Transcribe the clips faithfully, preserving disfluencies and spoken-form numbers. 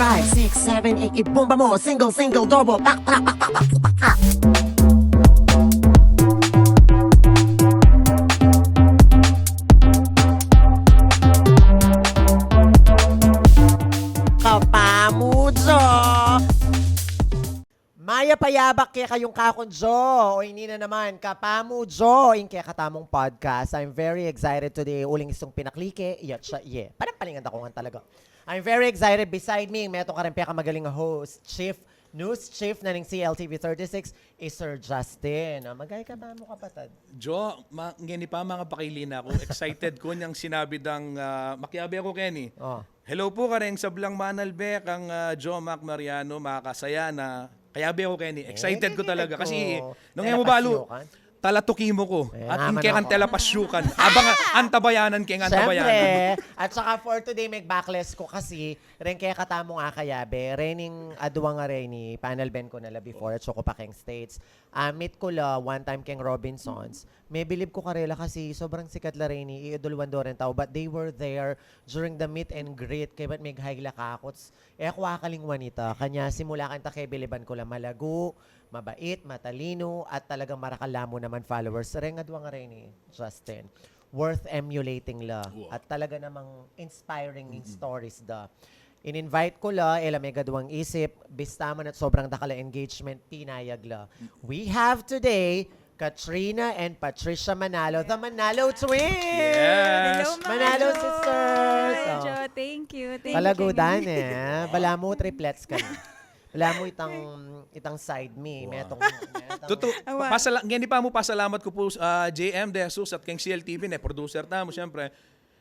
Five, six, seven, eight, ibomba mo. Single, single, double. Pak, pak, pak, pak, pak, pak, pak. Kapamujo! Mayap a yabak kekayung kakung Jo, o ini na naman, Kapamujo, ing kekatamung podcast. I'm very excited today, uling istung pinaklike, yatsa, ye. Panampalingan da ku ngan talaga. I'm very excited. Beside me, metung karing pekamagaling a host, chief, news chief na ning C L T V thirty-six, i Sir Justin. Ah, mag-hi ka pa mu, kapatad. Jo, ma-, ngeni pa, mangapakili na ku. Excited ku nyang sinabi dang, ah, makiabe ku keni. Oh. Hello pu kareng sablang manalbe kang, ah, Jo Mac Mariano, makasaya na. Kayabe ku keni. Excited ku talaga kasi nung e mu balu, talatuki mu ku. Eh, at ing kekang talapasyukan. Abang antabayanan keng antabayanan. Siyempre. At saka for today, may backless ku kasi, reng kekatamung akayabe, rening adwa nga reni, panalben ku na la before, at saka pa keng States. Ah, meet ku la one time keng Robinsons. Mebilib ku karela kasi sobrang sikat la reni, iidol wan do reng tau, but they were there during the meet and greet, kaya ba't meg-hi la kaku, e ku akalingwan ita. Kanya simula kanta kebiliban ku la, malagu, mabait, matalinu, at talagang marakal la mu naman followers. Reng adwa nga reni, Justin. Worth emulating la. At talaga namang inspiring ing stories da. In-invite ku la, e la megadwang isip, bista man at sobrang dakal a engagement, pinayag la. We have today Katrina and Patricia Manalo, the Manalo twins! Yes! Hello, mga Manalo Jo. Sisters! Hi, Jo. Thank you. Thank you, Kalagudan, Kevin. Eh. Bala mu, triplets kami. Bala mu itang, itang side me. Wow. Metong, metong Tutu, pasala-, ngeni pa mu, pasalamat ku pu, ah, J M De Jesus at keng C L T V, ne, producer tamu, siyempre.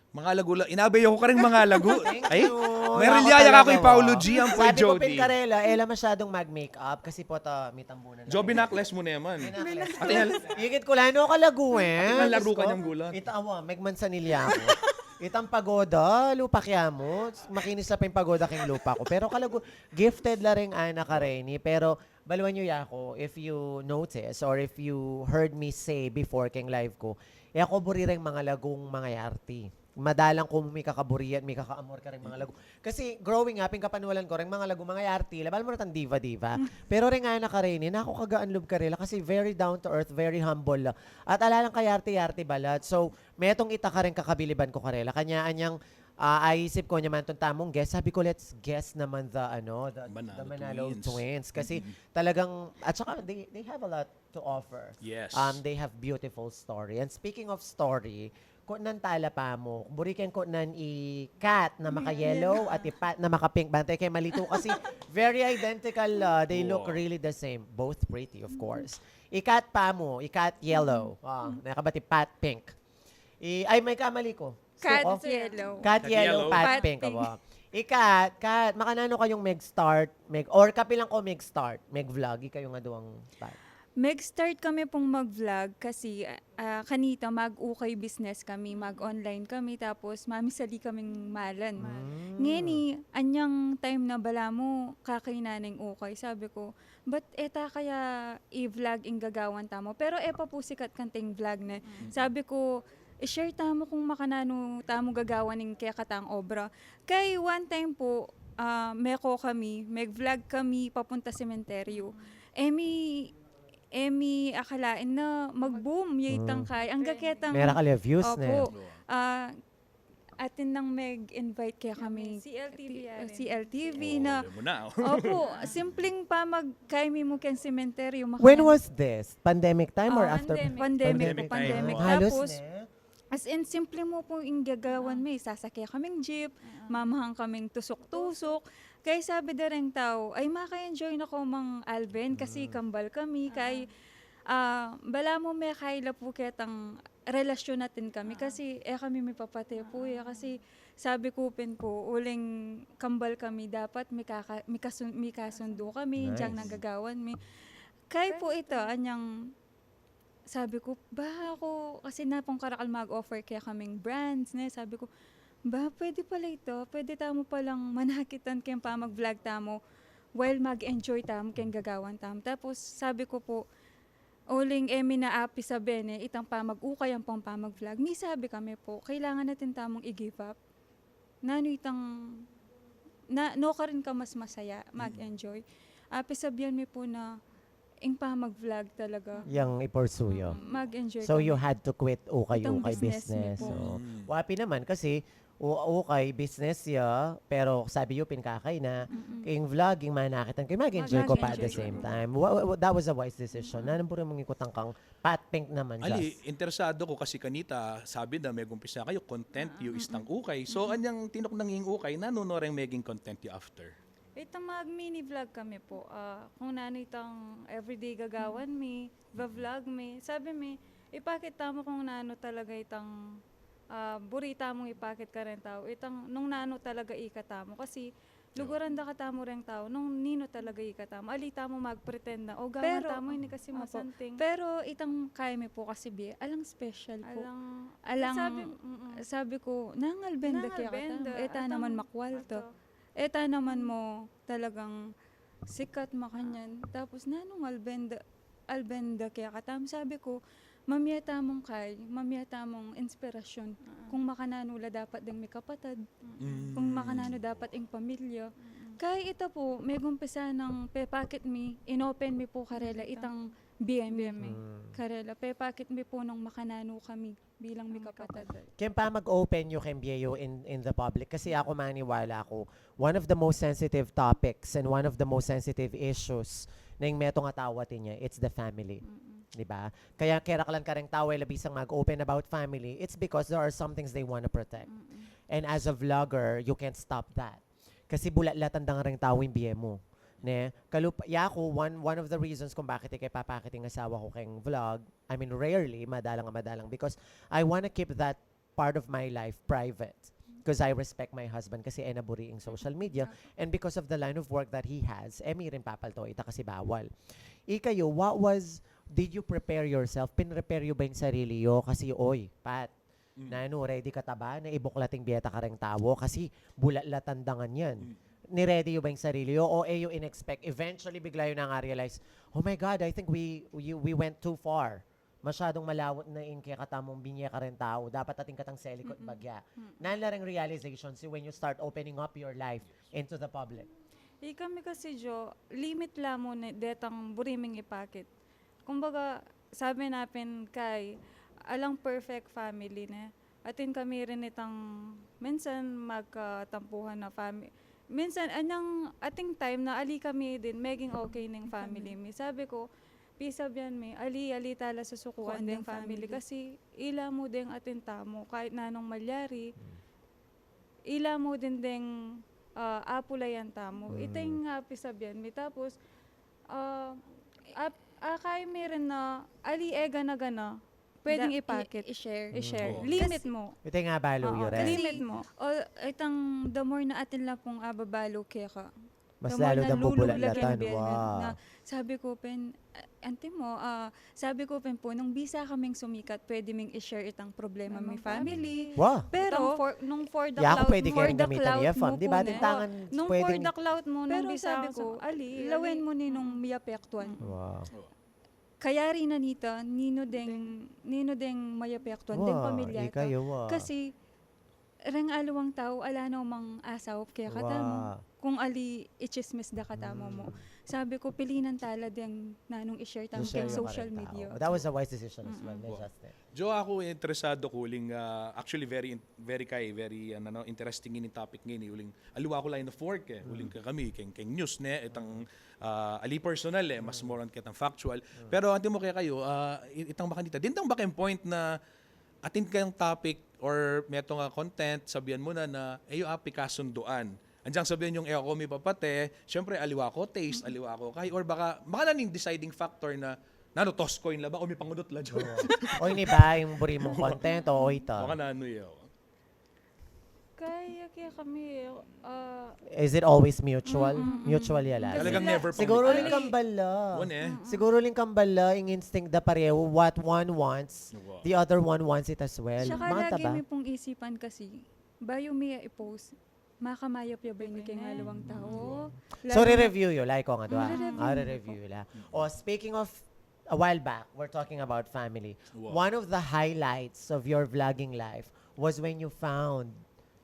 Mangalagu la. Inabe ku karing mangalagu. Thank you. Ay, may rilyaya ka ku i Paolo G, ang po. Sabi ku Jody. Pin karela, e la masyadong mag-makeup kasi po ta, mitambunan. Joby, nakles mu naman. Ikit ku la, no, kalagu, eh. Ati nalaru kanyang gulat. Ita, awa, megmansanilya ku. Itang pagoda, lupa kaya mu. Makinis la pa ing pagoda keng lupa ku. Pero kalagu, gifted la ring anak a reni. Pero, baluan yu ya ku, if you notice or if you heard me say before keng live ku, e ku buri reng mangalagung mangayarti. Madalang ku mikakaburi at mikakaamor karing mangalagu. Kasi growing up, ing kapanualan ku, reng mangalagu, mangayarti la, bala mu reng diva-diva. Pero reng anak a reni, naku, kagaan lub karela kasi very down to earth, very humble la. At ala lang kayarti-yarti balat. So, metung ita kareng kakabiliban ku karela. Kanya anyang, ah, aisip ku nya man itang tamung guest, sabi ku, let's guest naman the, ano, the, the Manalo Twins. Kasi talagang, at saka they, they have a lot to offer. Yes. Um, they have beautiful story. And speaking of story, kutnan tala pa mu. Buri keng kutnan i Kat na maka-yellow at i Pat na maka-pink. Bantay keng malitu kasi very identical. Uh, they look really the same. Both pretty, of course. I Kat pa mu, i Kat yellow. Ah, nakabat i Pat pink. I, ay, may kamali ku. Kat yellow. Kat yellow, Pat pink, awa. I Kat, Kat, makananu kayung meg-start, meg, or kapilan ko meg-start, meg-vlog, ikayung adwang Pat? Meg-start kami pung mag-vlog kasi, ah, kanita mag-ukay business kami, mag-online kami, tapos mamisali kaming malan. Ngeni, anyang time na bala mu, kakainan ing ukay, sabi ku, ba't e ta kaya i-vlog ing gagawan tamu? Pero e pa pu sikat kanting vlog ne. Sabi ku, i-share tamu kung makananu tamu gagawan ing kekatang obra. Kay one time pu, ah, meko kami, meg-vlog kami papunta sementeryo. E mi, e mi akalain na mag-boom ya itang kay. Angga ketang, mera kala views ne. Opo. Ah, atin nang meg-invite kekami. C L T V ya rin. C L T V na. Opo, simpleng pamagkay mi mu keng sementeryo. When was this? Pandemic time or after? Pandemic. Pandemic. Pandemic. Tapos, as in, simple mu pu ing gagawan mi. Sasake kaming jeep, mamahang kaming tusuk-tusuk. Kay sabi da reng tau, ay, maka-enjoy na ko, Mang Alvin, kasi kambal kami, kay, ah, bala mu mekay la pu ketang relasyon natin kami, kasi e kami mipapate pu, e, kasi sabi ku pin ku, uling kambal kami, dapat mikaka-, mikasun-, mikasundu kami, dyang nanggagawan mi. Kay pu ita, anyang sabi ku, ba aku, kasi napung karakal mag-offer kekaming brands, ne? Sabi ku, ba, pwede pala ita, pwede tamu palang manakitan keng pamag-vlog tamu while mag-enjoy tamu keng gagawan tamu. Tapos, sabi ku pu, uling e mi na api sabi ne, itang pamag-ukay ampong pamag-vlog. Misabi kami pu, kailangan natin tamung i-give up. Nanu itang na, nukarin ka mas masaya, mag-enjoy. Ah, pisabian mi pu na, ing pamag-vlog talaga. Yang i-pursue yu. Mm, mag-enjoy So, you kami. had to quit ukay-ukay Itang business mi business. pu. Oo. Mm. Wapi naman kasi, u-, ukay business ya, pero sabi yu pin kakay na, Mm-mm. ing vlogging, manakitan kayu, mag-enjoy ko pa at the Mag-enjoy same kami. time. Wa-, wa-, that was a wise decision. Mm-mm. Nanung buri mung ikutang kang Pat Pink naman, Ali, Jus. interesado ku kasi kanita, sabi na, megumpisa kayu, content yu Ah, istang mm-mm. ukay. So, Mm-mm. anyang tinuknang ing ukay, nanu no reng meging content yu after? Ita mag-mini vlog kami pu. Ah, kung nanu itang everyday gagawan mi, va-vlog mi. Sabi mi, ipakit tamu kung nanu talaga itang, ah, buri tamung ipakit kareng tau. Itang nung nanu talaga ikatamu. Kasi, luguran da katamu reng tau, nung ninu talaga ikatamu. Ali tamu mag-pretend na, o, gawan Pero, tamu, ini kasi opo. masanting. Pero itang kaya mi pu kasi bie, alang special pu. Alang, Alang, sabi, mm-mm. sabi ku, nangalben da Nangalben kekatamu. da, E ta atang, naman makwalta. ato. E ta naman mo talagang sikat, makanyan. Tapos, nanung alben da, alben da kekatamu? Sabi ku, mamie tamung kay, mamie tamung inspirasyon. Ah. Kung makananu la dapat deng mikapatad, Mm. kung makananu dapat ing pamilya. Mm. Kay ita pu, megumpisa nang pepakit mi, inopen mi pu karela Ita. itang bie mi. Bie mi. Mm. Karela, pepakit mi pu nung makananu kami bilang mikapatad. Keng pamag-open yu keng bie yu in, in the public. Kasi aku maniwala ku, one of the most sensitive topics and one of the most sensitive issues na ing metung a tau atin ya, it's the family. Mm-mm. Di ba? Kaya kera kalan kareng tau e la bisang mag-open about family, it's because there are some things they wanna protect. Mm-mm. And as a vlogger, you can't stop that. Kasi bulat-latan da ngan reng tau ing bie mu. Ne? Kalupa, yaku, one, one of the reasons kung bakit e ke papakit ing asawa ku keng vlog, I mean, rarely, madalang a madalang, because I wanna keep that part of my life private. Because I respect my husband, kasi e na buri ing social media. And because of the line of work that he has, e mi rin papalto ita kasi bawal. Ikayu, what was, did you prepare yourself? Pinrepare yu ba ing sarili yu? Kasi, oy, Pat, Mm. nanu, ready ka ta ba na ibuklat ing bie ta kareng tau? Kasi bulat-latan da ngan yan. Mm. Ni-ready yu ba ing sarili yu? O e yu in-expect, eventually bigla yu nang a-realize, "Oh my God, I think we, we, we went too far. Masyadung malawut na ing kekatamung binye kareng tau. Dapat atin katang selikut Mm-mm. bagya." Mm-mm. Nanu la reng realization si when you start opening up your life into the public? Ikami kasi, Jo, limit la mu ne detang buri ming ipakit. Kumbaga, sabi na pin kay, alang perfect family ne. Atin kami rin itang minsan magkatampuhan na fami-, minsan, anyang ating time na ali kami din, meging okay ning family mi. Sabi ku, pisabian mi, ali, ali tala susukuan Kuan deng deng family family. kasi ila mu deng atin tamu, kahit nanung malyari, ila mu din deng, ah, apulayan tamu. Mm. Ita ing, ah, pisabian mi. Tapos, ah, ap-, ah, kaya mi rin na, ali e gana-gana, pwedeng Da-, ipakit. i-, i-share. I-share. Mm. Limit Kasi mo. Ita ing abalu Oo, yu rin. kasi, Limit mo. o, itang the more na atin la pung ababalu keka, Mas the more lalo na dang luluglag bubulat-latan. ing bie Wow. na. Sabi ku pin, ah, antimo, ah, sabi ku pin pu, nung bisa kaming sumikat, pwede ming i-share itang problema Problema mi family. family. Wow. Pero, Itang for, nung for the Yaku cloud pwede mo, keng for the gamitan cloud iya phone. mo Di pu ba, ne? tintangan, Nung pwedeng for the cloud mo, nung Pero bisa sabi ka ku, sa ali, lawen ali. mo ninung Mm. miyapektuan. Mm. Wow. Kayari na nita, ninu deng, Deng ninu deng mayapektuan, deng Wow, pamilya ta. ikayu, wow. Kasi, reng aliwang tau, ala no mang asaup kekatamu. Wow. Kung ali ichismis da katamu mo. Mm. Sabi ku, pilinan tala deng nanung i-share tamu Just share keng yu social kareng tau. media. That was a wise decision as well, Mm-mm. ne, Wow. Justin? Jo, aku interesado ku uling, ah, actually very in-, very kay, very, ano, no, interesting ini topic ngeni, uling aliwa ku line of work e, Mm. uling kekami, keng, keng news ne, itang, ah, ali personal e, mas Mm. more on ketang factual. Mm. Pero antimo kekayu, ah, i-, itang makanita, dindang ba keng point na atin kayang topic or metung a content, sabian mu na na, e yu api kasunduan. Anyang sabian yung e ku mipapate, siyempre aliwa ku taste, Mm. aliwa ku kay, or baka, baka na ning deciding factor na, nanu, toss coin la ba o mipangudut la, Jo? Oo. O ini ba ing buri mung content o ita? Baka nanu yu. Kaya, kaya kami, ah, Is it always mutual? Mm, mm, mm. Mutual ya lagi. Talagang Kasi la- never pang Siguro mutual. ling kambal la. One e. Mm, mm. Siguro ling kambal la, ing instinct da parehu, what one wants, Wow. the other one wants it as well. Tsaka Mata lagi ba? mi pung isipan kasi, bayu mi i-post, makamayap ya ba ini keng Depende. aliwang tau? Mm. Lalo So, na re-review yu, like ko nga, dua. Mm, re-review Ah, mi re-review po. yu la. Mm. O, speaking of, a while back, we're talking about family. Wow. One of the highlights of your vlogging life was when you found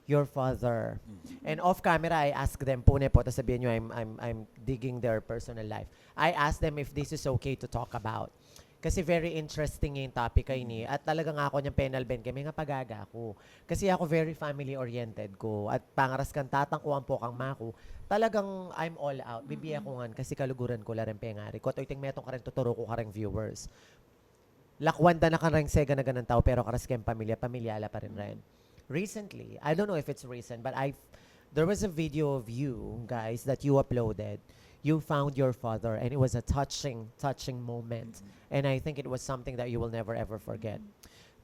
your father. And off camera, I ask them, pune po, tas sabihin nyo, I'm, I'm, I'm digging their personal life. I ask them if this is okay to talk about. Kasi very interesting yung topic kaini. At talagang ako niyang penalben kami nga pagaga ko. Kasi ako very family oriented ko. At pangaras kang tatang ko, ampo kang maku. Talagang I'm all out. Bibiye ko ngan kasi kaluguran ko la rin pengari ko. At iting metung kareng tuturu ko kareng viewers. Lakwan da na kareng seganaganang tau, pero karas keng pamilya, pamilya la pa rin rin. Recently, I don't know if it's recent, but I, there was a video of you guys that you uploaded. You found your father, and it was a touching, touching moment. And I think it was something that you will never ever forget.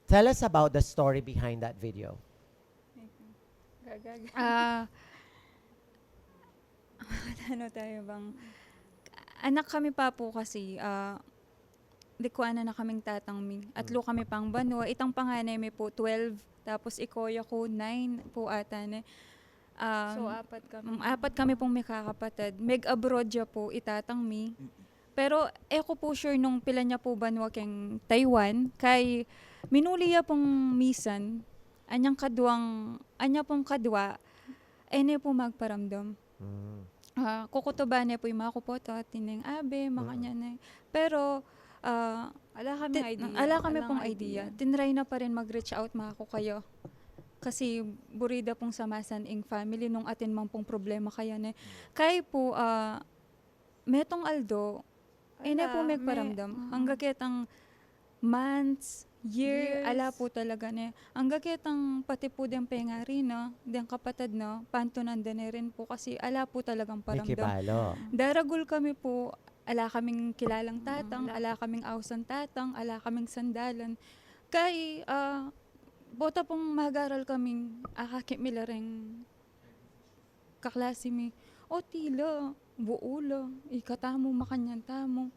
Tell us about the story behind that video. Ah, ano tayo bang? Anak kami pa po kasi, ah, di ko ana na kaming tatang mi. Atlo kami pang banwa. Itang panganay mi po, twelve. Tapos ikoya ko, nine po ata ne. Um, So, apat kami. Mm, apat kami pong magkakapatid. Meg-abroad ya po itatang mi. Pero e ko po sure nung pila niya po banwa keng Taiwan. Kay minuli ya pong misan, anyang kaduang, anya pong kadua, e ne po magparamdam. Ah, kukutuban ne po yung maku po to, tineng abe, makanyan ne. Pero, ah, Ala kami Tin- idea. ala kami Alang pong idea. Tinry na pa rin mag-reach out, maku, kayo. Kasi buri da pong samasan ing family nung atin man pong problema kaya ne. Kay po, ah, metong aldo, e ne Ala, po may- magparamdam. Hangga ketang months, year, Years. Ala po talaga ne. Hangga ketang pati po deng pengari na, deng kapatad na, pantunan da ne rin po kasi ala po talagang paramdam. Mikibalo. Daragul kami po, ala kaming kilalang tatang, ala kaming ausan tatang, ala kaming sandalan. Kay, ah, bota pong magaral kaming akakit mi la reng kaklase mi. O tila, buo la, ikatamu, makanyan tamu.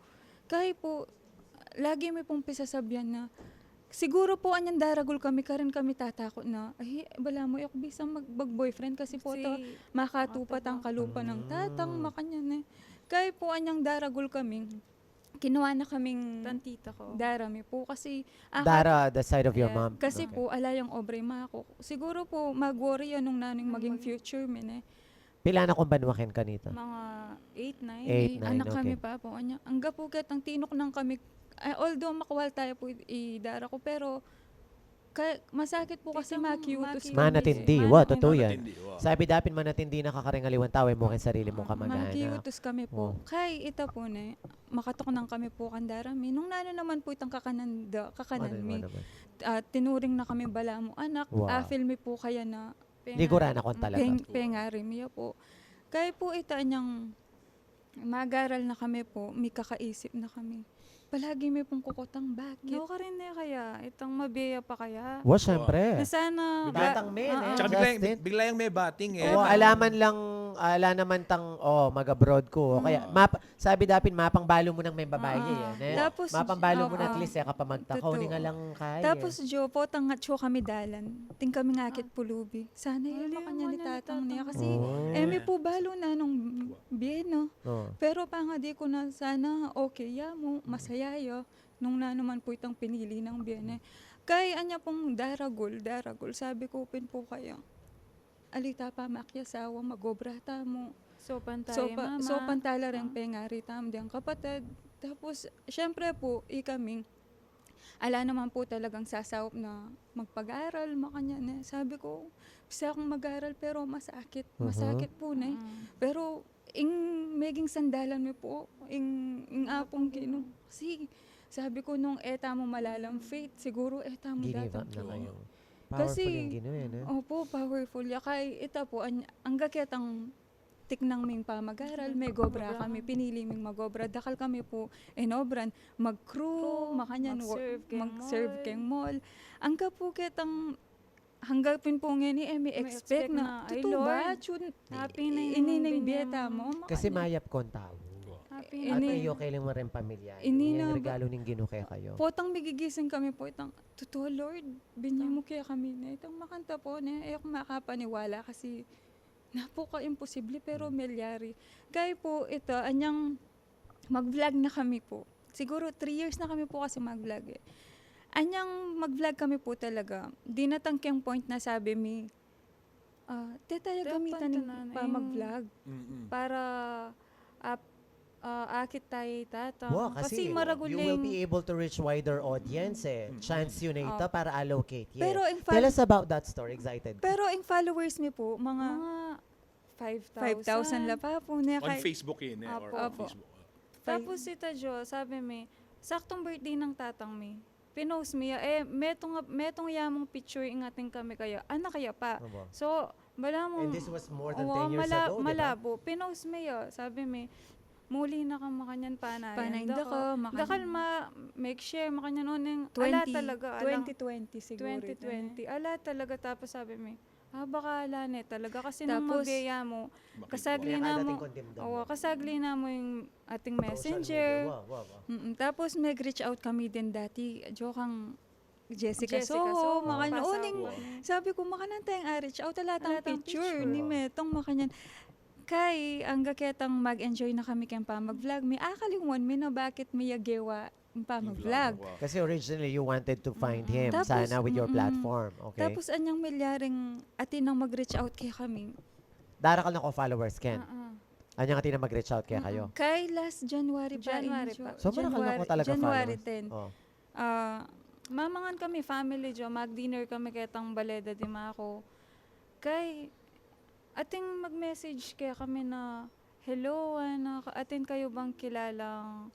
Kay po, lagi mi pong pisasabian na, siguro po anyang daragul kami, karin kami tatakut na, ay, balamu, e ku bisa mag, mag-boyfriend kasi po to, makatupat ang kalupa ng tatang, makanyan eh. Kay po anyang daragul kami, kinuha na kaming Tantita ko. Dara mi po kasi, ah, Dara, the side of your Yeah. mom. Kasi Okay. po, ala yung obra yung mga ko. Siguro po, mag-worry yan nung nanong maging future mi ne. Pila na kung banwa ken kanita? Mga eight, nine. Eight, Eh, nine, anak kami okay. pa po. Anya, ang gapu ketang tinuknang kami, ah, although makwal tayo po i, i dara ko, pero ka, masakit po kasi Titang makiutos maki- kami. Manatindi, Manatindi. wa, totoo yan. Manatindi, wa. Sabi dapin manatindi na kakareng aliwan tao, e mu ken sarili mung kamag-anak. Makiutos kami po. Oh. Kay ita po ne, makatuknang kami po kandara mi. Nung nanu naman po itang kakanan, da, kakanan Ano, mi. ano naman? Ah, tinuring na kami bala mo anak. Wow. Afil mi po kaya na Tigura na kung talaga. peng, pengari mi ya po. Kaya po ita niyang magaral na kami po, may kakaisip na kami. Palagi mi pong kukutang, bakit? No, karin ne kaya, itang mabiya pa kaya. Wa, syempre. Na sana, Tatang men, ah, eh. Tsaka bigla, Justin? bigla yung may bating eh. Oh, alaman lang, ala naman tang, oh, mag-abroad ko. O kaya, map, sabi dapin, mapang balo mu nang may babayi, eh. Ne? Tapos, Mapang balo mu na at oo. least, eh, kapamagtaka. Totoo. Ni nga lang kaya. Tapos, Jo, po, tangat siya kami dalan. Ting kami ngakit pulubi. Sana eh, Ay, makanya ni liwanag ni tatang niya. tatang. Kasi, Oh. eh, may po balo na nung biye, no? Oh. Pero pangadi ko na sana okay ya mo, masaya ya. Nung na naman po itang pinili ng biye ne. Kay anya pong daragul, daragul. Sabi ko pin po kaya, alita pa makyasawa, magobra ta mo. Sopan tayo, So, pa, mama. so pantala rin pengari tam diyang kapatid. Tapos, syempre po, ikaming, ala naman po talagang sasaup na magpag-aral, makanya na. Sabi ko, bisa akong mag-aral, pero masakit. Masakit po na eh. Pero, ing meging sandalan mi po, ing, ing apong Ginu. Kasi, sabi ko, nung eta mo malalang faith, siguro eta mo Give datang up na po. kayo. Kasi, Powerful yung Ginu, eh, no? Opo, powerful ya. Kay ita po, an, angga ketang tiknang ming pamagaral, may gobra kami, pinili ming magobra. Dakal kami po, inobran, mag-crew, Crew, makanyan, mag-serve keng mag-serve mall. keng mall. Angga po ketang, hangga pin po ngeni, eh, may May expect expect na, na, "Ay, tutu ba? Lord, Chun, happy na ini yung na yung biya ganyan." Tamo. Kasi Makanya. Mayap kong tao. Wa. Happy Ini- na. At kayo kailang maring pamilya. Ini Yung na- regalo ng Ginu kaya kayo. Potang migigising kami po itang, "Totoo, Lord, binye mo kaya kami na itang makanta po na." Eh, ako makapaniwala kasi napaka-imposible, pero milyari. Kaya po ito, anyang mag-vlog na kami po. Siguro three years na kami po kasi mag-vlog eh. Anyang mag-vlog kami po talaga, dinatang keng point na sabi mi, Ah, te taya gamitan ning pamag-vlog para ap-, ah, akit taya i tatang. Wow, kasi, kasi maragul you will be able to reach wider audience, eh. Chance yu na ita para allocate, yeah. Pero in fact, tell us about that story, excited. Pero in followers mi po, mga five thousand. Five thousand la pa po, ne. On Facebook yun, eh, or on Facebook. Tapos ita Jo, sabi mi, saktong birthday nang tatang mi. Pinost mi ya, eh, metung, metung ya mung picture ing atin kami kaya. Anak kaya pa. So, balamu, and this was more than ten years ago, di ba? Malabo. Pinost mi ya, sabi mi, muli na ka makanyan, panayan da ka. Dakal ma, make share, makanyan, uning, ala talaga, ala. Twenty twenty siguro. Twenty twenty. Ala talaga, tapos sabi mi, ah, baka ala ne talaga kasi nung magaya mu, kasagli na mu, awa, kasagli na mu ing ating messenger. Mm-mm. Tapos nag-reach out kami din dati, Jo, kang Jessica Soho, makanyan. Uning, sabi ku, makanyan tayang a-reach out, ala tang picture ni Metong, makanyan. Kay, angga ketang mag-enjoy na kami keng pamag-vlog mi, akalingwan mi na bakit mi ya gewa ing pamag-vlog. Kasi originally, you wanted to find him sana with your platform. Okay. Tapos, anyang milyaring atin nang mag-reach out kekami. Darakal na ko followers, Ken. Anyang atin nang mag-reach out kekayu. Kay last January pa. January pa. So, marakal na ko talaga followers. January ten. Ah, mamangan kami, family, Jo, mag-dinner kami ketang bale da di Mako. Kay, atin mag-message kekami na, "Hello, ana, atin kayu bang kilalang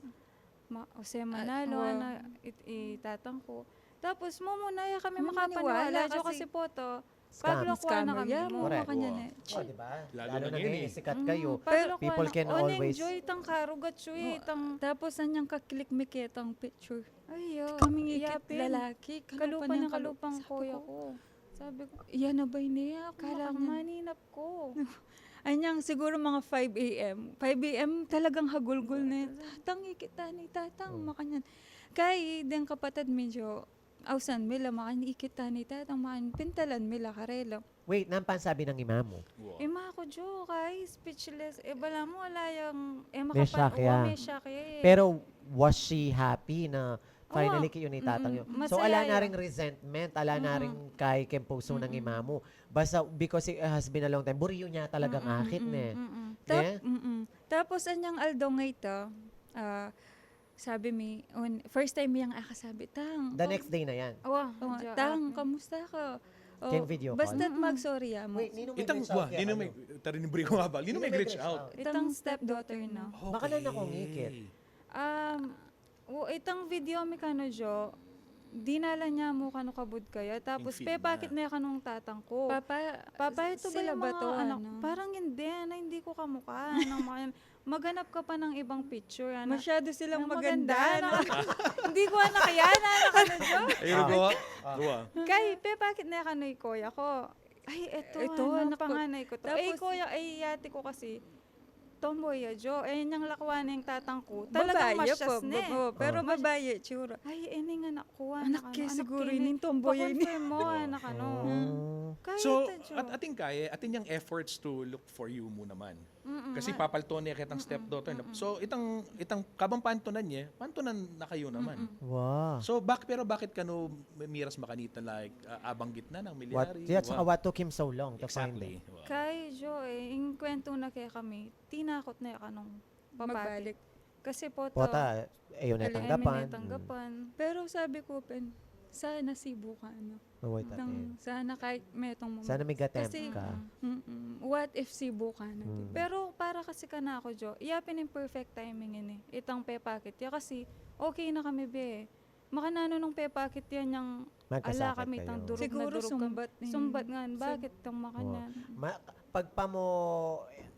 Ma-, Jose Manalo, ana, i tatang ku." Tapos, mumuna ya kami makapaniwala, Jo, kasi pota, pablokuan na kami. Scammer ya mu, makanyan, eh. O, di ba? Lalo na ngeni, sikat kayu. People can always, uning Jo, itang karugat yu, itang. Tapos, anyang ka-click mi ketang picture. Ay, yo, kami ngikit lalaki, kalupa nang kalupa ing koya ku. Sabi ku, iya na ba ini? Kala ku maninap ku. Anyang siguro mga five A M. Five A M talagang hagulgul na, "Tatang, ikit tane i tatang," makanyan. Kay, deng kapatad mi Jo, ausan mi la, makanyan, "Ikit tane i tatang," makanyan, pintalan mi la karela. Wait, nanu pang sabi nang ima mu? Ima ku, Jo, kay speechless. E, balamu ala yang, e, makapa-, me-shock ya, e. Pero was she happy na finally kayung tatang yu? So, ala na ring resentment, ala na ring kay keng pusu nang ima mu. Basta because it has been a long time, buri yu na talagang akit, ne? Tap-, mm-mm. Tapos, anyang aldo nga ita, ah, sabi mi, first time yang akasabi, "Tang." The next day na yan. Awa, "Tang, kamusta ka?" O, keng video call. Basta't mag-sorry ya mu. Wait, ninung mag-reach out kekayu? Ninung mag-reach out? Itang stepdaughter na. Makanyan na kung ikit. Um, itang video mi kanu, Jo, dinalan ya mu kanu kabud kaya. Tapos, pepakit na ya kanung tatang ku. Papa, "Papa, ito ba yung mga anak?" Parang hindi, ana, hindi ku kamukha. Maganap ka pa ng ibang picture, ana. Masyado silang maganda, ana. Hindi ku anak yan, ana, kanu, Jo. Ay, rugo. Kay, pepakit na ya kanu i koya ku. Ay, eto, ito, anak, panganay ku to. E, i koya, e, i ate ku kasi, tomboy ya, Jo. E, inyang lakwan ing tatang ku, talagang masyas ne. Pero babae itsura. Ay, ini ing anak ku, anak ke siguro ini, tomboy ini. Pa-confirm mu, anak, anu. So, atin kaya, atin yang efforts to look for you mu naman. Kasi papalto ne ketang stepdaughter na. So, itang, itang kabang pantunan ye, pantunan na kayu naman. Wow. So, bak-, pero bakit kanu miras makanita, like, abanggit na nang milyari? What, yeah, tsaka what took him so long to find it? Exactly. Kay, Jo, e, ing kwentu na kekami, tinakot na ya kanung papakit. Magbalik. Kasi pota, e yu ne tanggapan. Pero sabi ku, pen, sana sibu ka, ana. Sana kahit metung moment. Sana mag-attempt ka. What if sibu ka na, di ba? Pero para kasi kanaku, Jo, iya pin ing perfect timing ini. Itang pepakit ya kasi okay na kami, be. Makananu nung pepakit ya nyang ala kami itang durug na durug kami. Siguro sumbat ngan, bakit itang makanyan? Pagpamu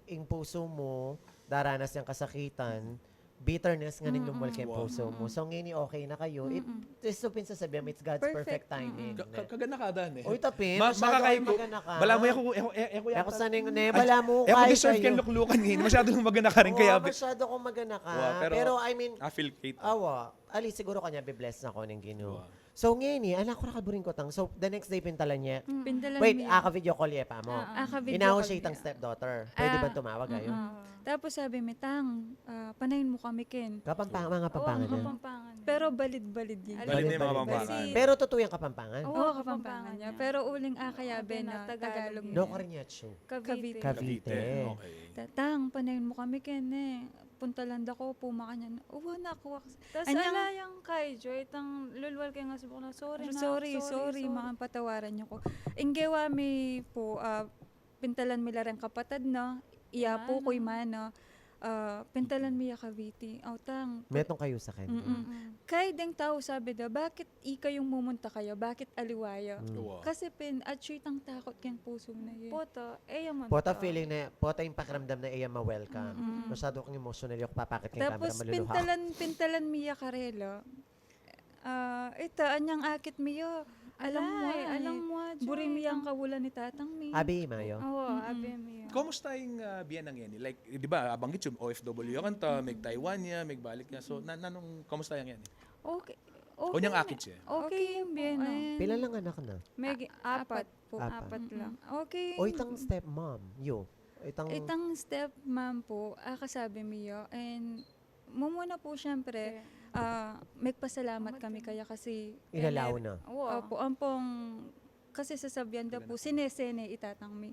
ing pusu mu, daranas yang kasakitan, bitterness ngan ing lumwal keng pusu mu. So, ngeni okay na kayu. It, ito pin sasabian mu, it's God's perfect timing. Kaganaka da ne. O, ita pin, masyadu kang maganaka. Balamu, e ku, e ku, e ku yata, e ku sana, ne, balamu, e ku deserve keng luklukan ngeni. Masyadu kang maganaka rin kaya. Masyadu kang maganaka. Pero, I mean, awa, ali siguru kanya bi-bless na ko ning Ginu. So, ngeni, anak ko, nakaburing ko tang. So, the next day, pintalan ye. Pintalan Wait, mi. Aka-video call ye pa mu? Ah, ah. Aka-video Inaus call ye itang ye. Stepdaughter. Pwede Ah, bang tumawag, ayo? mm-mm. Tapos sabi mi, "Tang, ah, panayin mu kami ken." Kapampangan, mga Oo, Kapampangan yan. Kapampangan yan. Pero balid-balid ye. Balid ne, mga Kapampangan. Pero tutu yang Kapampangan. Oo, Kapampangan ye. Pero uling akayabe na Tagalog ne. No, Cariñacho. Cavite. Cavite. Cavite. Okay. "Tang, panayin mu kami ken, e. Puntalan da ko pu makanyan." "Uwa, naku, wak-" Tas ala yang kay Joy, tang lulwal keng asbuk na, "Sorry, nak, sorry, sorry, sorry, sorry. Makan patawaran yu ku." Ingge wa mi pu, ah, pintalan mi la reng kapatad na, iya pu ku, i mana, ah, pintalan mi ya Cavite. Aw, tang. Metung kayu sa kanya. Mm-mm. Mm-mm. Kay deng tau sabi da, "Bakit ikayung mumunta kaya? Bakit aliwa ya?" Mm. Kasi pin, atyu itang takut keng pusu na ye. Pota, e ya man Pota ta. Feeling na, pota ing pakiramdam na e ya ma-welcome. Mm-mm. Masyadu kang emotional, e ku papakit keng camera, maluluha. Tapos pintalan, pintalan mi ya karela. Ah, ita, anyang akit mi ya. Alang mu, alang mu, buri mi yang kawalan i tatang mi. Abi mayo? Oo, abi mi ya. Kumusta ing, ah, bie na ngeni? Like, di ba, abanggit yu, O F W ya kanta, meg-Taiwan ya, megbalik ya. So, na, nanung, kumusta yang ngeni? Okay. O, anyang akit ye? Okay, bie na. Pila lang anak na? Meg-, apat pu, apat lang. Okay. O itang stepmom yu? Itang stepmom pu, akasabi mi ya, and mumuna pu, siyempre, ah, megpasalamat kami kaya kasi inalaw na. Opo, ampong, kasi sasabian da pu, sinese ne i tatang mi.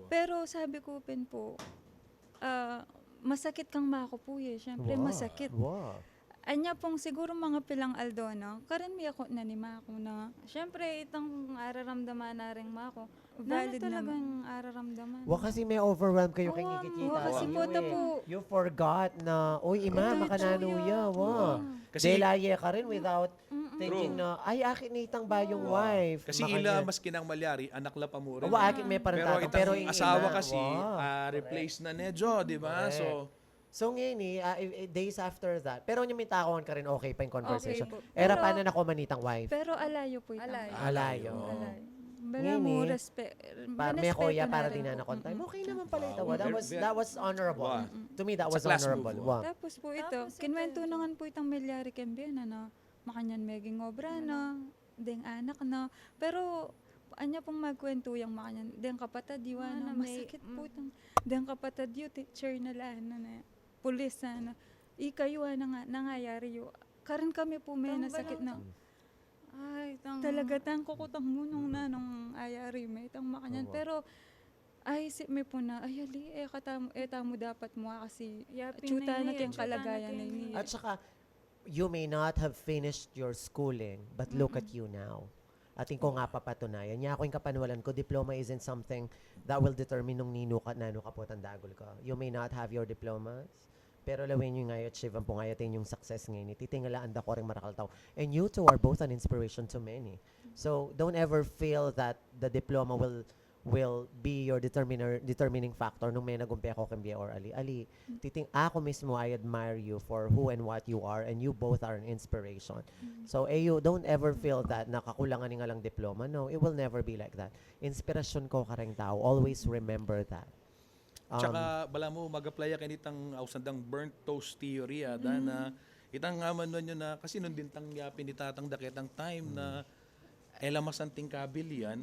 Pero sabi ku pin pu, ah, masakit kang maku pu ye, siyempre, masakit. Anya pung siguru mga pilang aldo na, karin mi aku na ni maku na. Siyempre, itang araramdaman na reng maku, valid naman. Talagang araramdaman. Wa, kasi me-overwhelm kayu keng ikit-kita. Kasi pota pu, you forgot na, "Uy, ima, makananu ya?" Wa. Kasi dela ye karin without thinking na, "Ay, akit ne itang bayung wife." Kasi ila, maski nang malyari, anak la pa mu rin. Wa, akit me pa rin tatang, pero itang asawa kasi, ah, replace na ne, Jo, di ba? So, So, ngeni, ah, i-, i-, days after that. Pero nya minta ku ngan karin, okay pa ing conversation. Okay pu. Era pa na naku man itang wife. Pero alayu pu itang. Alayu. Alayu. Ngeni, pa, me kuya, para di na naku time. Okay naman pala ita. That was, that was honorable. To me, that was honorable. Wa. Tapos pu ita, kinwentu na ngan pu itang milyari keng bie na, makanyan meging obra na, deng anak na. Pero, anya pung magkwentu yang makanyan, deng kapatad yu, ana, masakit pu itang, deng kapatad yu, teacher na la, ana, na, pulis, ana. Ikayu, ana, nga, nang ayari yu. Karin kami pu, me, nasakit na. Ay, tang. Talaga, tang, kukutang mu nung nanung ayari me, tang makanyan. Pero, ay, isip mi pu na, ay, ali, e ka tamu, e tamu dapat mua kasi atyu tana keng kalagayan na ini. At saka, you may not have finished your schooling, but look at you now. Atin kung mapapatunayan. Nya ku, ing kapanwalan ku, diploma isn't something that will determine nung ninu ka at nanu ka potang dagul ka. You may not have your diplomas, pero lawen yu nga yu achieve ampo nga yu atin yung success ngeni, titingalaan da ko ring marakal a tau. And you two are both an inspiration to many. So, don't ever feel that the diploma will will be your determiner, determining factor nung me nagumpe ko keng bie or ali. Ali, titing-, aku mismu, I admire you for who and what you are, and you both are an inspiration. So, e yu, don't ever feel that na kakulangan ing alang diploma. No, it will never be like that. Inspirasyon ko kareng tau. Always remember that. Um, tsaka, balamu mag-apply ya kanitang ausan dang burnt toast theory, ah, da na, itang, ah, manuan yu na, kasi nung dintang yapin ni tatang da ketang time na, e la masanting kabilian,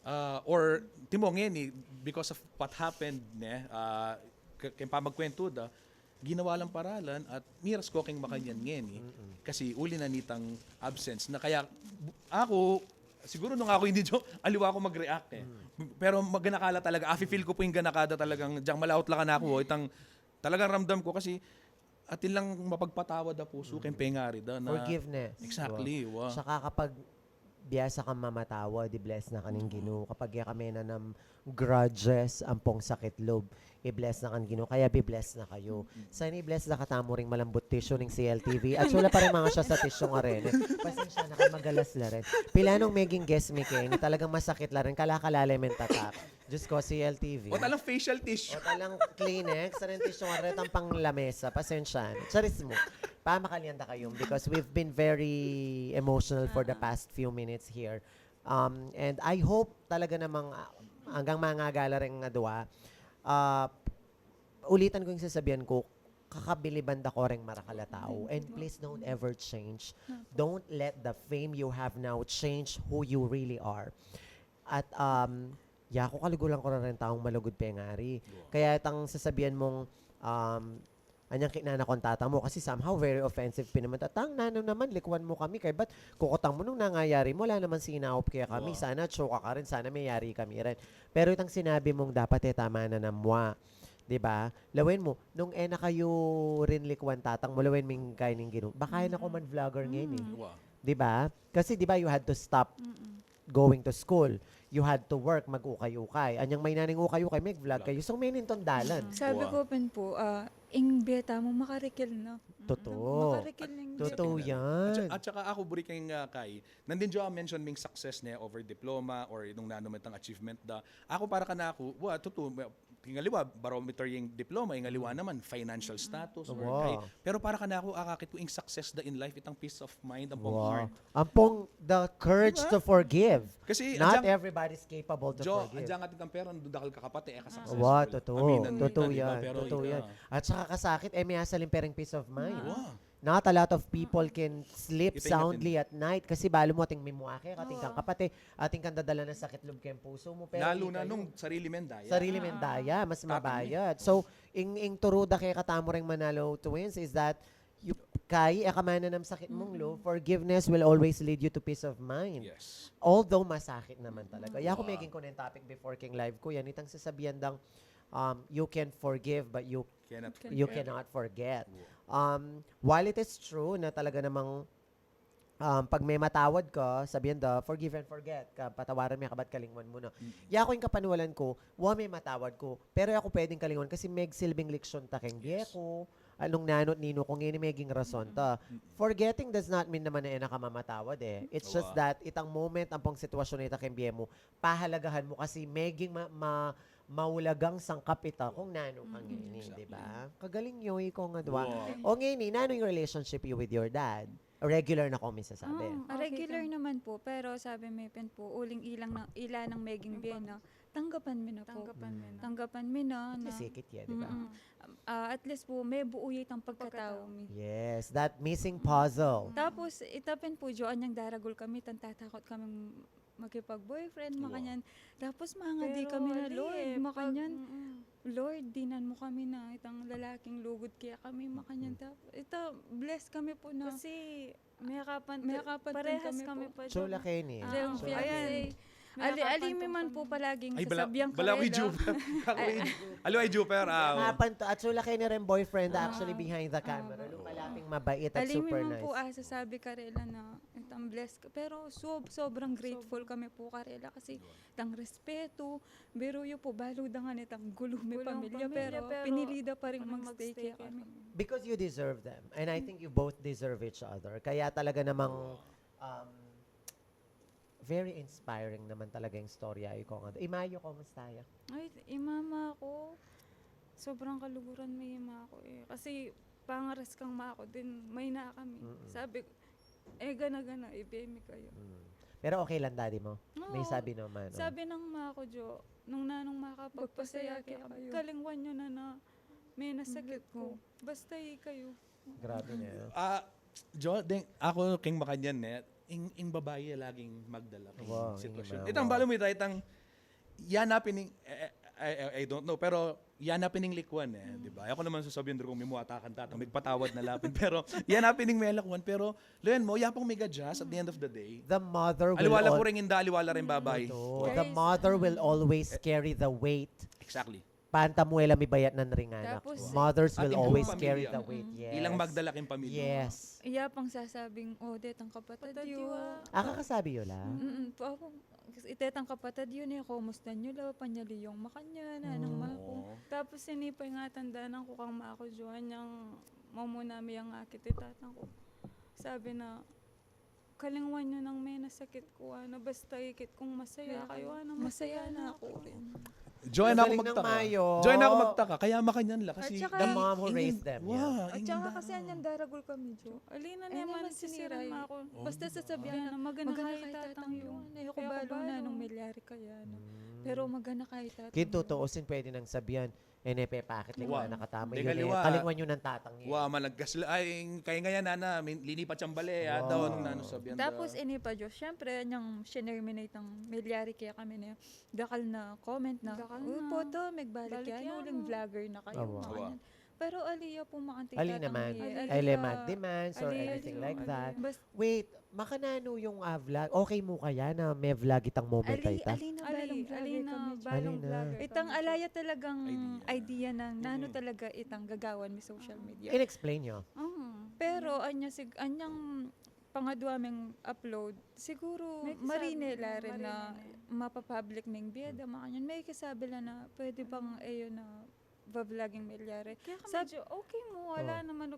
ah, or, timu ngeni, because of what happened, ne, ah, ke-, keng pamagkwentu da, ginawa lang paralan at miras ko keng makanyan ngeni, kasi uli na nitang absence na kaya, bu-, aku, siguro nung aku hindi jo, aliwa ko mag-react, e. Pero maganaka la talaga, afi-feel ku pu ing ganaka da talagang, dyang malaut la kanaku, o, itang, talagang ramdam ku kasi, atin lang mapagpatawad a pusu keng pengari da na. Forgiveness. Exactly, wa. Saka kapag biasa kang mamatawad, i-bless na ka ning Ginu. Kapag e ka menanam grudges ampong sakit lub, i-bless na kang Ginu. Kaya bi-bless na kayu. Sana i-bless na katamu ring malambut tissue ning C L T V. At sula pa rin mga siya sa tissue nga rin, e. Pasensya na kayu, magalas la rin. Pila nung meging guest mi keni, talagang masakit la rin. Kala-kalalim ing tatak. Diyos ko, C L T V. O talang facial tissue. O talang Kleenex, sareng tissue nga retang pang lamesa. Pasensya na. Charis mu. Pamakalian da kayu because we've been very emotional for the past few minutes here. Um, and I hope talaga namang, ah, anggang mangagala reng adwa, ah, ulitan ku ing sasabian ku, kakabiliban da ko reng marakal a tau. And please don't ever change. Don't let the fame you have now change who you really are. At, um, yaku, kaluguran ku reng taung malugud pengari. Kaya itang sasabian mung, um, anyang kinana kung tatang mu, kasi somehow very offensive pin naman. Tatang, nanu naman, likuan mu kami, kaybat kukutang mu nung nangayari mu, ala naman sinaup kaya kami. Sana tsuka ka rin, sana meyari kami rin. Pero itang sinabi mung dapat e tama na namwa. Di ba? Lawen mu, nung e na kayu rin likuan tatang mu, lawen mu ing kaya ning ginu-, baka e na ku man vlogger ngeni. Di ba? Kasi di ba, you had to stop going to school. You had to work, mag-ukay-ukay. Anyang maina ning ukay-ukay, mag-vlog kayu. So, menin tong dalan. Sabi ku pin pu, ah, ing bie tamu makarikil na. Totoo. Makarikil na ing bie tamu. Totoo yan. At sa-, at saka aku, buri keng, ah, Kai, nandin jo mention ming success ne over diploma or nung nanu man itang achievement da. Aku para kanaku, wa, totoo, ing aliwa, barometer ing diploma, ing aliwa naman, financial status, or kay, pero para kanaku, akakit ku ing success da in life, itang peace of mind, ampong heart. Ampong the courage to forgive. Kasi not everybody's capable to forgive. Agyang atin kang pera, nung dakal ka kapate, e ka successful. Wa, totoo. Aminan mu ita, di ba? Totoo yan. Pero totoo yan. At saka kasakit, e, meyari sa lim pereng peace of mind. Wa. Not a lot of people can sleep soundly at night kasi balu mu atin mimua ke, atin kang kapate, atin kang dadala nang sakit lub keng pusu mu, pero lalu na nung sarili meng daya. Sarili meng daya, mas mabayad. So, ing, ing turu da kekatamu reng Manalo twins is that you, Kai, e ka mananam sakit mung lub, forgiveness will always lead you to peace of mind. Yes. Although masakit naman talaga. Yaku, meging ku neng topic before keng live ku, yan itang sasabian dang, um, you can forgive, but you cannot forget. You cannot forget. Um, while it is true na talaga namang, um, pag mematawad ka, sabian da, forgive and forget. Ka, patawaran me, kabat kalingwan mu na. Yaku, ing kapanwalan ku, wa, mematawad ku. Pero yaku pwedeng kalingwan kasi megsilbing leksyon ta keng bie ku. Nung nanu at ninu ku ngeni, meging rason ta. Forgetting does not mean naman na e na ka mamatawad, e. It's just that itang moment, ampong sitwasyun a ita keng bie mu, pahalagahan mu kasi meging ma-, ma-, maulagang sangkap ita kung nanu ka ngeni, di ba? Kagaling yu, ikaw nga dua. O ngeni, nanu ing relationship yu with your dad? Regular na ku misasabi. Ah, regular naman pu, pero sabi mi pin pu, uling ilang na, ila nang meging bie na, tanggapan mi na pu. Tanggapan mi na. Tanggapan mi na, na. Kasi kit ya, di ba? Ah, at least pu, mebuo ya itang pagkatau mi. Yes, that missing puzzle. Tapos, ita pin pu, Jo, anyang daragul kami, itang tatakut kaming makipag-boyfriend, makanyan. Tapos, mangadi kami na, Lord, makanyan. Lord, dinan mu kami na itang lalaking lugud kekami, makanyan. Tapos, ita, bless kami pu na. Kasi, mekapan, mekapan parehas kami pu. Chula keni. Ayan. Ali, ali mi man pu palaging sasabian karela. Bala ku i Juper. Bala ku i Juper. Mekapan to. At chula keni reng boyfriend, actually behind the camera. Lumalaping mabait at super nice. Ali mi man pu, ah, sasabi karela na itang bless ka. Pero sob-, sobrang grateful kami pu karela kasi itang respetu, biru yu pu, balu da ngan itang gulu mi pamilya, pero pinili da pa ring mag-stay kekami. Because you deserve them. And I think you both deserve each other. Kaya talaga namang, um, very inspiring naman talaga ing istorya yu, Kong Ado. I mamu, kumusta ya? Ay, i mama ku, sobrang kaluguran mi i mama ku, e. Kasi pangaras kang mama ku din, maina kami. Sabi, e, gana-gana, ibie mi kayu. Pero okay lang daddy mu? Oo. May sabi naman, no? Sabi nang mama ku, Jo, nung nanung makapagpasaya kekayu, kalingwan yu na na menasakit ku. Basta ikayu. Grabe na. Ah, Jo, deng, aku keng makanyan, ne, ing, ing babai laging magdala keng sitwasyon. Itang balu mi, itang, yan na pin ing, eh, eh, I, I, I don't know, pero yan na pin ing likuan, e, di ba? Aku naman sasabian, kung mimua ta kang tatang, migpatawad na la pin. Pero yan na pin ing melakwan, pero, lawen mu, ya pang mig-adjust at the end of the day. The mother will, aliwa la pu reng inda, aliwa la reng babai. The mother will always carry the weight. Exactly. Panta mu e la mibayat nan ring anak. Tapos, mothers will always carry the weight. Yes. Ilang magdala keng pamilya. Yes. Iya pang sasabing, o, detang kapatad yu. Akakasabi yu la? Mm, pa-, ako, itetang kapatad yu, e, kumusta yu la, panyali yung makanyan, nanung mama ku. Tapos, ini pa ing atandanan ku kang mama ku, Jo, anyang mamuna mi yang akit i tatang ku. Sabi na, kalingwan yu nang menasakit ku, ana, basta ikit kung masaya kayu, ana, masaya na ku rin. Jo, e na ku magtaka. Jo, e na ku magtaka. Kaya makanyan la kasi the mom who raised them. At saka kasi anyang daragul kami, Jo. Ali na naman sisiran, mama ku. Basta sasabian na, magana ka i tatang yu. Ayaku balu na nung melyari kaya na. Pero magana ka i tatang yu. Keng tutuusin, pwede nang sabian, E ne pepakit, likuan na katamu. Yun e, kalingwan yu nang tatang e. Wa, malagkas la. Ay, kaya nga yan, nana, linipat yang bale, adaw, nung nanu sabian da. Tapos, ini pa, Diyos, syempre, anyang shinare mi na itang milyari kaya kami na, dakal na comment na, "Uy, puta, megbalik yan, uling vlogger na kayu." Pero ali ya pu makanti, ali naman, ali ya mag-demands or anything like that. Wait, makananu yung, ah, vlog? Okay mu kaya na me-vlog itang moment a ita? Ali na balung vlogger kami. Itang ala ya talagang idea na nanu talaga itang gagawan mi social media. In-explain yu? Pero anya sig-, anyang pangadwa ming upload, siguro marine la rin na mapapublic ming bie da, makanyan. Mekisabi la na pwede bang e yu na vlogging milyari. Kaya kami, sabi, okay mu, ala naman.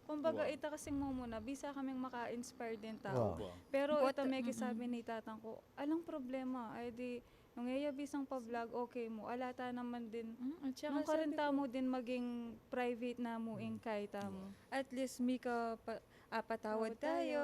Kumbaga, ita kasing mumuna, bisa kaming maka-inspire ding tau. Pero ita, mekisabi ni tatang ku, alang problema, ay di, nung e ya bisang pa-vlog, okay mu, ala ta naman din. Nung karin tamu din maging private namu ing kaya tamu. At least, mika pa-, apatawad tayu.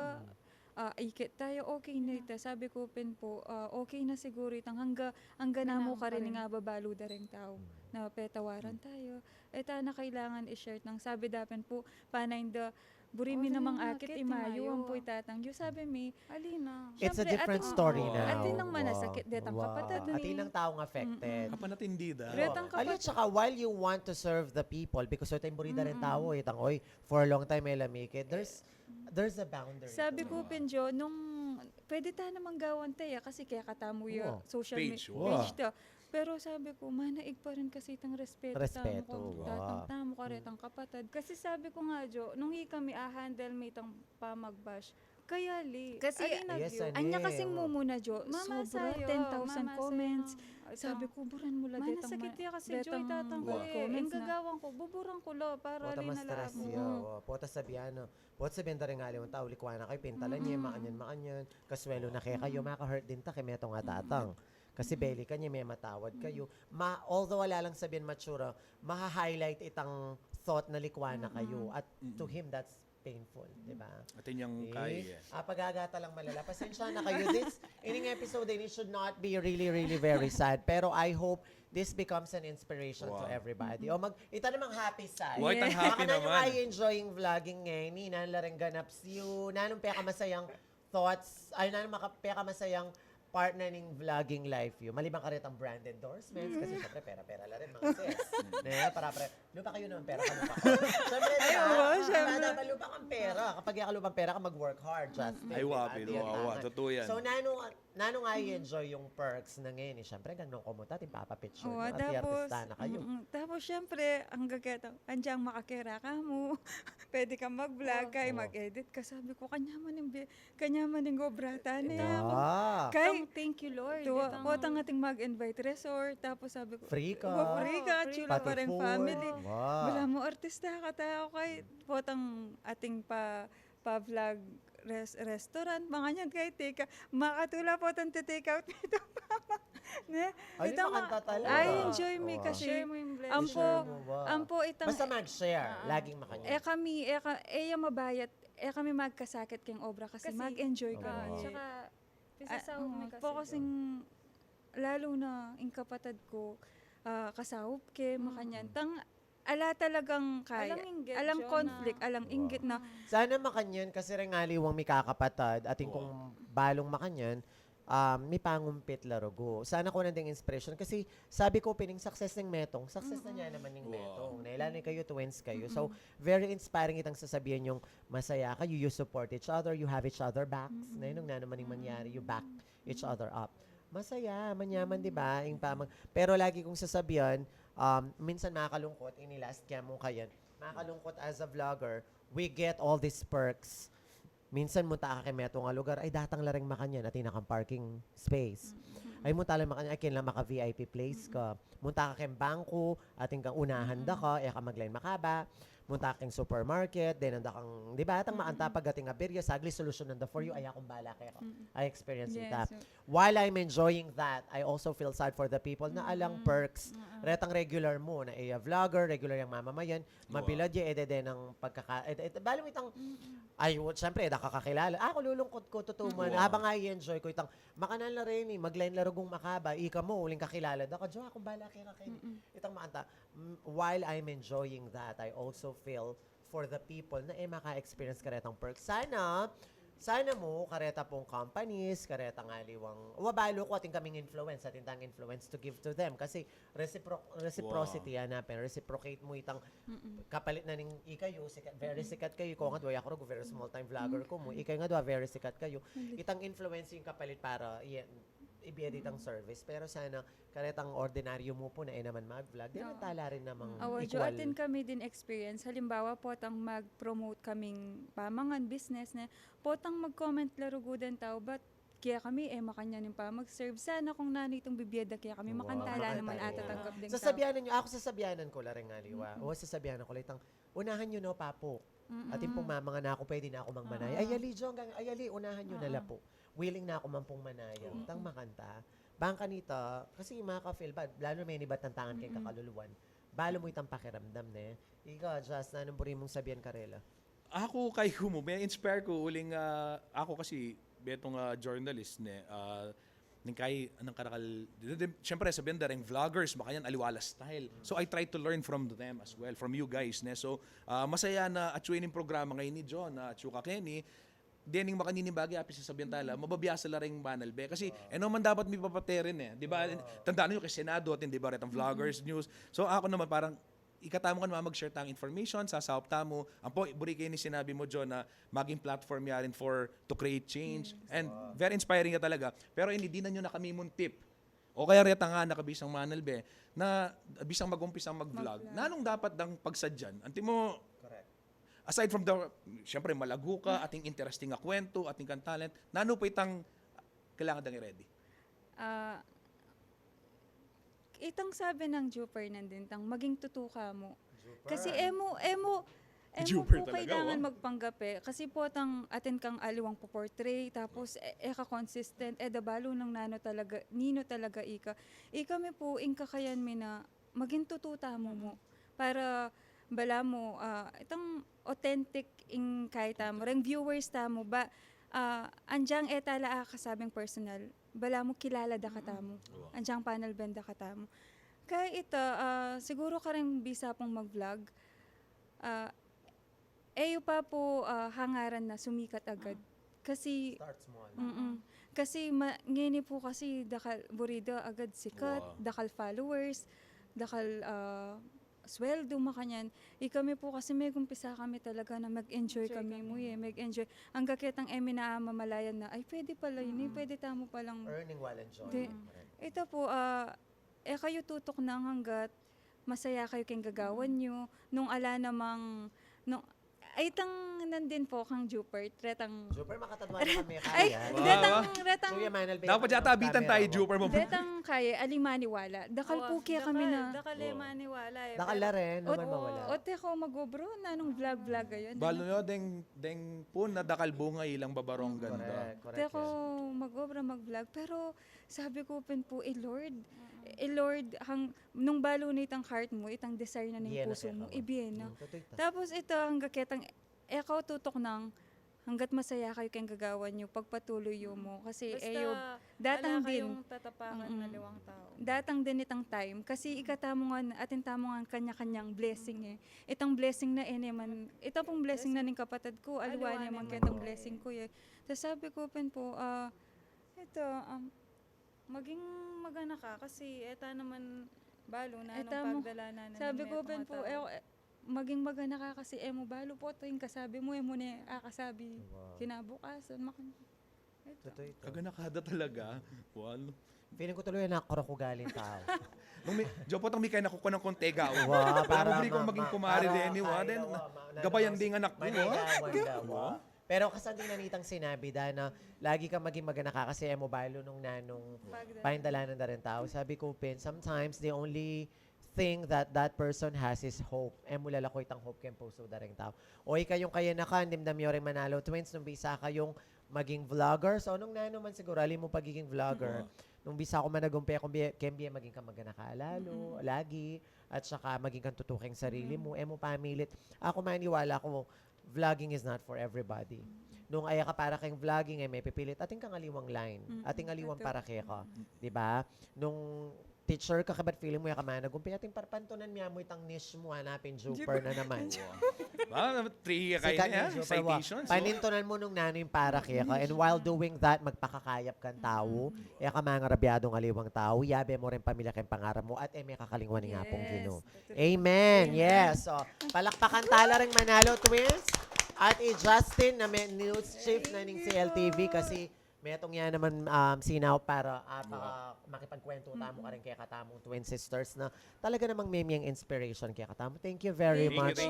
Ah, ikit tayu, okay na ita. Sabi ku pin pu, ah, okay na siguru itang angga, angga namu karin ing ababalu da ring tau na petawaran tayu. E ta na kailangan i-share nang sabi da pin pu, panay da, buri mi namang akit, imayu ampo i tatang yu. Sabi mi, ali na. It's a different story now. Atin nang manasakit detang kapatad mi. Atin nang taung affected. Apan atin di da. Detang kapatad. Ali, tsaka while you want to serve the people, because so tayo buri da ring tau, itang, oy, for a long time, e la mikit. There's There's a boundary. Sabi ku pin, Jo, nung pwede ta namang gawan te ya, kasi kaya katamu ya social page ta. Pero sabi ku, manaig pa rin kasi itang respeto tamu kang tatang tamu, karetang kapatad. Kasi sabi ku nga, Jo, nung ikami a-handle mi itang pamag-bash, kaya ali, kasi anya kasing mumuna, Jo, sobra, ten thousand comments. Sabi ku, buran mu la detang ma-, manasakit ya kasi, Jo, itatang ku e. Ing gagawan ku, buburan ku la para ali na la mu. Pota sabian, no? Pota sabian da ring aliwang tau, likuan na kayu, pintalan ye, makanyan, makanyan, kaswelo na kekayu, maka-hurt din ta keng metung a tatang. Kasi balikan ye, mematawad kayu. Ma-, although ala lang sabian mature, maha-highlight itang thought na likuan na kayu. At to him, that's painful, di ba? Atin yang kaya. Ah, pag-agata lang malala. Pasensya na kayu. This, ining episode ini should not be really, really very sad. Pero I hope this becomes an inspiration to everybody. O mag, ita namang happy side. Wa, itang happy naman. Baka nanung i-enjoy ing vlogging ngeni, nanu la ring ganap sa'yu, nanung pekamasayang thoughts, ay, nanung maka-, pekamasayang part na ning vlogging life yu. Maliban karetang brand endorsements, kasi syempre pera-pera la rin, mga sis. Ne, para, para, lupa kayu naman pera, kalupa ku. Syempre, di ba? Ay, oo, syempre. Ang bata pa, lupa kang pera. Kapag e ka lupang pera ka, mag-work hard, Justin. Ay, di ba? Wa pin, wa, wa. Totoo yan. So, nanung, nanung i-enjoy yung perks na ngeni? Syempre, ganun kumuta, atin papa-picture na, atin artista na kayu. Tapos, syempre, anggang ketang, andiang makakera ka mu. Pwede kang mag-vlog, kay mag-edit ka. Sabi ku, kanyaman ing bi-, kanyaman ing obra ta ne. Kay, thank you, Lord. Potang ating mag-invite resort, tapos sabi ku, free ka. Free ka, chula pa ring family. Balamu artista ka ta, kay potang ating pa, pa-vlog res-, restaurant, makanyan kay take, makatula potang te-take out nito. Ne? Ay, makanta talaga. I-enjoy mi kasi. Ampo, ampo itang, basta mag-share, laging makanyan. E kami, e ka-, e ya mabayat, e kami magkasakit keng obra kasi mag-enjoy kami. Tsaka, focusing, lalo na ing kapatad ku, ah, kasaup ke, makanyan. Tang, ala talagang kaya. Alang conflict, alang inggit na. Sana makanyan kasi ring aliwang mikakapatad, atin kung balung makanyan, um, mipangumpit la rugu. Sana kunan ding inspiration. Kasi sabi ku pin, ing success ning metung, success na niya naman ning metung. Nailan kayu, twins kayu. So, very inspiring itang sasabian yung masaya kayu, you support each other, you have each other backs. Na nung nanu man ing mangyari, you back each other up. Masaya, manyaman, di ba? Ing pamang-, pero lagi kung sasabian, um, minsan makakalungkot, ini last kaya mung kayan, makakalungkot as a vlogger, we get all these perks. Minsan munta ka keng metung a lugar, ay datang la ring makanyan, atin na kang parking space. Ay munta la makanyan, ay keng la maka-V I P place ka. Munta ka keng bangko, atin kang unahan da ka, e ka mag-line makaba. Munta ka keng supermarket, denan da kang, di ba, atang makanyan pag atin a birya, saglit solusyonan da for you, ay akung bala keka. I experience ita. While I'm enjoying that, I also feel sad for the people na alang perks. Retang regular mu, na e ya vlogger, regular yang mamamayan, mabilad ya, e dede nang pagkaka-, e, e, balu itang, ay, syempre, e da ka kakilala. Aku lulungkot ku, tutu man. Habang i-enjoy ku itang, makanyan la reni, mag-line la Kung makaba, ika mu, uling kakilala da ka, "Jowa, kung bala keka keni." Itang makanta, mm, while I'm enjoying that, I also feel for the people na e maka-experience karetang perks. Sana, sana mu, kareta pung companies, karetang aliwang, wa, balu ku atin kaming influence, atin tang influence to give to them. Kasi recipro-, reciprocity, yan napen, reciprocate mu itang kapalit na ning ikayu, sikat, very sikat kayu, ikayu nga dua, aku reng very small time vlogger ku mu, ikayu nga dua, very sikat kayu. Itang influence ing kapalit para, iya, ibie ditang service. Pero sana, karetang ordinaryo mu pu na e naman mag-vlog, di na tala rin namang equal. Awa, Jo, atin kami din experience. Halimbawa pu, tang mag-promote kaming pamangan, business ne, potang mag-comment la rugu deng tau, but kaya kami, e makanyan ing pamag-serve. Sana kung nanu iting bibie da kaya kami, makanta la naman, makanta la. Atatanggap ding tau. Sasabianan yu, aku sasabianan ku la reng aliwa. O, sasabianan ku la itang, "Unahan yu no, papu." Atin pung mamangan, aku pwede na aku mang manaya. "Ay, ali, Jong, gang, ay, ali, unahan yu na la pu. Willing na aku man pung manaya." Itang makanta. Bang kanita, kasi maka-feel bad, lalu na menibat tangan keng kakaluluan. Balu mu itang pakiramdam, ne? Ika, Jas, nanung buri mung sabian karela? Aku kay kumu, me-inspire ku uling, ah, aku kasi, betung, ah, journalist, ne, ah, ning kay, anang karakal, di, di, siyempre, sabian da reng vloggers, makanyan, aliwa la style. So, I try to learn from them as well, from you guys, ne? So, ah, masaya na atyu ining programa ngeni, John, na atyu ka keni, dening makanini bage, api sasabian tala, mababiasa la reng manalbe. Kasi, e no man dapat mipapaterin, e. Di ba? Tandaan yu, kay Senado, atin, di ba, retang vloggers, news. So, aku naman parang, ikatamu ngan mag-share tang information, sasaup tamu. Ampo, buri ku ini sinabi mu, John, na maging platform ya rin for, to create change. And very inspiring ya talaga. Pero ini, dinan yu na kami mung tip. O kaya reta nga, na kabisang manalbe, na bisang mag-umpisang mag-vlog, mag-vlog, nanung dapat dang pagsadyan? Antimo, correct, aside from the, siyempre, malagu ka, atin interesting a kwento, atin kang talent, nanu pa itang kailangan dang i-ready? Ah, itang sabi nang Juper nandin, tang maging tutu ka mu. Juper. Kasi e mu, e mu, e mu pu kailangan magpanggap e. Kasi pu, tang atin kang aliwang po-portray, tapos e, e ka consistent, e da balu nung nanu talaga, ninu talaga ika. Ikami pu, ing kakayan mi na maging tutu tamu mu. Para balamu, ah, itang authentic ing kay tamu, reng viewers tamu, ba, ah, anjang e tala akasabing personal, balamu kilala da katamu. Anjang panalben da katamu. Kaya ita, ah, siguru kareng bisa pung mag-vlog, ah, e yu pa pu, ah, hangaran na sumikat agad. Kasi, start small. Mm-mm. Kasi ma-, ngeni pu kasi dakal, buri da agad sikat, dakal followers, dakal, ah, sweldo, makanyan. Ikami pu kasi megumpisa kami talaga na mag-enjoy kami mu, e, mag-enjoy. Angga ketang e mi namamalayan na, "Ay, pwede pala ini, pwede tamu palang." Earning while enjoying. Ita pu, ah, e kayu tutuknang anggat masaya kayu keng gagawan yu, nung ala namang, nung, ay, itang nandin pu kang Juper, retang Juper, makatadwa na kami, ay, kaya. Retang, retang, dapat yata abitan tayo, Juper, mo. Retang kaya, ali maniwala. Dakal pu kaya kami na. Dakal e maniwala e. Dakal la rin, naman mawala. O, te ko mag-obra, nanung vlog-vlog, ayun. Balu yu, deng, deng pu na dakal bunga ilang babarong ganda. Correct, correct. Te ko mag-obra, mag-vlog, pero sabi ku pin pu, "Eh, Lord, eh, Lord, hang, nung balu na itang heart mu, itang desire na ning pusu mu, ibie na." Tapos ita, angga ketang, e kayu tutuknang, anggat masaya kayu keng gagawan yu, pagpatuloy yu mu. Kasi, e yu, datang din. Basta ala kayung tatapakan na aliwang tau. Datang din itang time. Kasi ikatamu ngan, atin tamu ngan kanya-kanyang blessing, e. Itang blessing na, e, naman, ita pung blessing na ning kapatad ku, aliwa naman ketang blessing ku, e. Tas sabi ku pin pu, ah, ita, um, maging magana ka kasi e ta naman balu nanung pagdalanan na ning metung a tau. Sabi ku pin pu, e, e, maging magana ka kasi e mu balu pu ing kasabi mu, e mu ne akasabi kinabukasan, makan-, ito. Kagana ka da talaga. Wal. Feeling ku tuloy, nakurak ugaling tau. Nung mi-, Jopo, tang mikay na kukunan kong tega, o. Wa, para buri kong maging kumari din, wa, then, gabayan ding anak ku, wa. Pero kasanting na nitang sinabi da na lagi kang maging magana ka kasi e mu balu nung nanung pagdalanan da reng tau. Sabi ku pin, sometimes the only thing that that person has is hope. E mu lalako itang hope keng pusu da reng tau. O ikayung kayanakan, dimdam yu reng Manalo Twins, nung bisa kayung maging vloggers, o nung nanu man siguru, ali mu pagiging vlogger. Nung bisa ku man nagumpe, kung bie, keng bie maging kang magana ka lalu, lagi, at saka maging kang tutu keng sarili mu, e mu pamilit. Aku maniwala ku, vlogging is not for everybody. Nung e ka para keng vlogging, e me pipilit, atin kang aliwang line, atin aliwang para keka. Di ba? Nung teacher ka, kabat feeling mu e ka managumpi, atin parpantunan mi amu itang niche mu, hanapin Jupiter na naman. Ba, tricky kayo na, ha? Citations, no? Panintunan mu nung nanu ing para keka. And while doing that, magpakakayap kang tau. E ka mangarabyadung aliwang tau. Yabe mu ring pamilya keng pangarap mu. At e me kakalingwan ing Apung Ginu. Amen. Yes. So, palakpakan tala ring Manalo Twins. At i Justin na me news chief na ning C L T V kasi metung ya naman, um, sinaw para, ah, baka makipagkwentu tamu karing kekatamung twin sisters na talaga namang memyang inspiration kekatamu. Thank you very much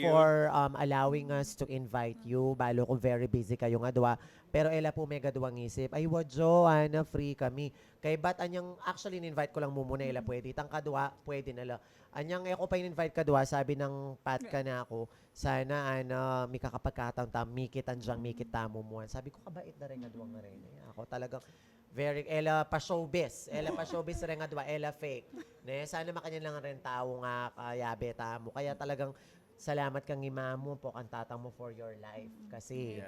for, um, allowing us to invite you. Balu ku very busy kayung adwa. Pero e la pu megaduang isip. Ay, wa Jo, Ana, free kami. Kaybat anyang, actually, in-invite ku lang mumuna, e la pwede. Itang kadwa, pwede na la. Anyang e ku pa in-invite kadwa, sabi nang Pat kanaku, sana, Ana, mikakapagkataun tamu, mikit, anyang mikit tamu mu. Sabi ku, kabait da reng adwang reni. Aku talagang very, e la pa-showbiz. E la pa-showbiz reng adwa, e la fake. Ne, sana makanyan la reng tau nga kayabe tamu. Kaya talagang salamat kang ima mu, ampong kang tata mu for your life. Kasi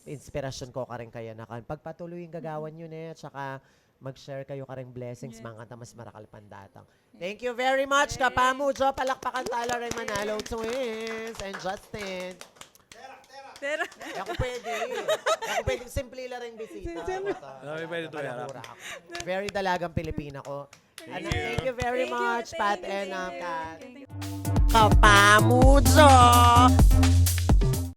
inspirasyon ku karing kayanakan. Pagpatuloy ing gagawan yu, ne, at saka mag-share kayu karing blessings, manganta mas marakal pang datang. Thank you very much, kapamu Jo. Palakpakan tala reng Manalo Twins and Justin. Pero, E ku pwede. E ku pwede, simple la reng bisita. Ay, pwede to, Malahura aku. Very dalagang Pilipina ku. Ano, thank you very Thank you, much, Pat thank you, and, thank um, you. Kat. Thank you. Kapamu Jo!